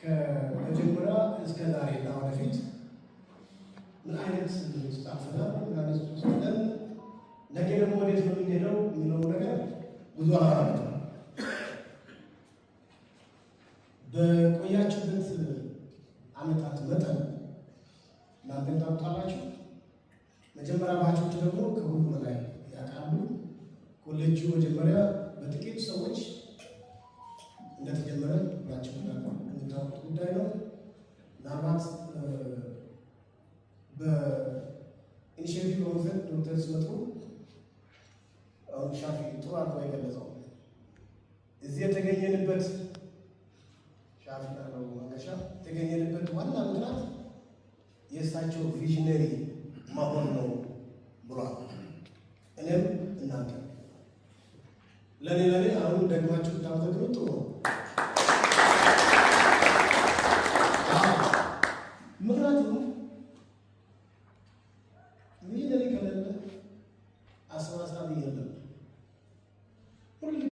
ከመጀመሪያ እስከ ዛሬ እና ወደፊት ምን አይነት ውስጥ አልፈናል፣ ምን አይነት ውስጥ ነን፣ ነገ ደግሞ ወዴት ነው የምንሄደው የሚለው ነገር ብዙ አላወራበትም። በቆያችሁበት ዓመታት መጠን እናንተም ታውቁታላችሁ። መጀመሪያ batch ኦች ደግሞ ከሁሉ በላይ ያውቃሉ። ኮሌጁ መጀመሪያ በጥቂት ሰዎች እንደተጀመረ ሁላችሁ የምታውቁት ጉዳይ ነው። ምናልባት በ initiative በመውሰድ ዶክተር ሲመጡ አሁን ሻፊ ጥሩ አድርጎ የገለጸው እዚህ የተገኘንበት፣ ሻፊ ነው መንገሻ፣ የተገኘንበት ዋና ምክንያት የእሳቸው visionary መሆን ነው ብሏል። እኔም እናንተ ለእኔ አሁን ደግማችሁ ብታመሰግኑ ጥሩ ነው።